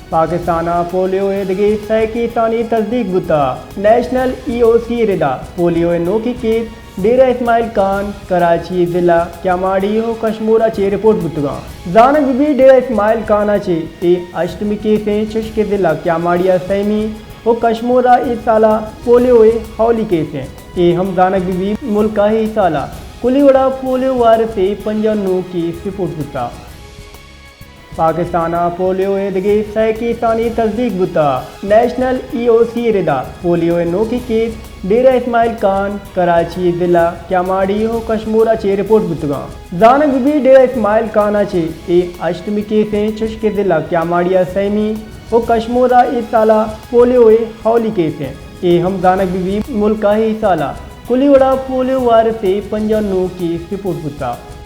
پاکستان ءَ پولیو ءِ دگہ سئے کیسانی تصدیق بوتگ۔ نیشنل ای او سی ءِ ردا پولیو ءِ نوکیں کیس ڈیرہ اسماعیل خان، کراچی، ضلع کیاماڑی ءُ کشمور ءَ چہ رپورٹ بوتگ اَنت۔ زانگ بہ بیت ڈیرہ اسماعیل خان ءَ چہ اے ہشتمی کیس اِنت، چوشکہ ضلع کیاماڑی ءَ سیمی ءُ کشمور ءَ اے سال ءَ پولیو ءِ اولی کیس اِنت۔ اے ہم زانگ بہ بیت ملک ءَ اے سال ءَ کلی وڑ ءَ پولیو وائرس ءِ پنجاہ نو کیس رپورٹ بوتگ۔ پاکستان ءَ پولیو ءِ دگہ سئے کیسانی تصدیق بوتگ۔ نیشنل ای او سی ءِ ردا پولیو ءِ نوکیں کیس ڈیرہ اسماعیل خان، کراچی، ضلع کیاماڑی ءُ کشمور ءَ چہ رپورٹ بوتگ اَنت۔ زانگ بہ بیت ڈیرہ اسماعیل خان ءَ چہ اے ہشتمی کیس اِنت، چوشکہ ضلع کیاماڑی ءَ سیمی ءُ کشمور ءَ اے سال ءَ پولیو ءِ اولی کیس اِنت۔ اے ہم زانگ بہ بیت ملک ءَ اے سال ءَ کلی وڑ ءَ پولیو وائرس ءِ پنجاہ نو کیس رپورٹ بوتگ۔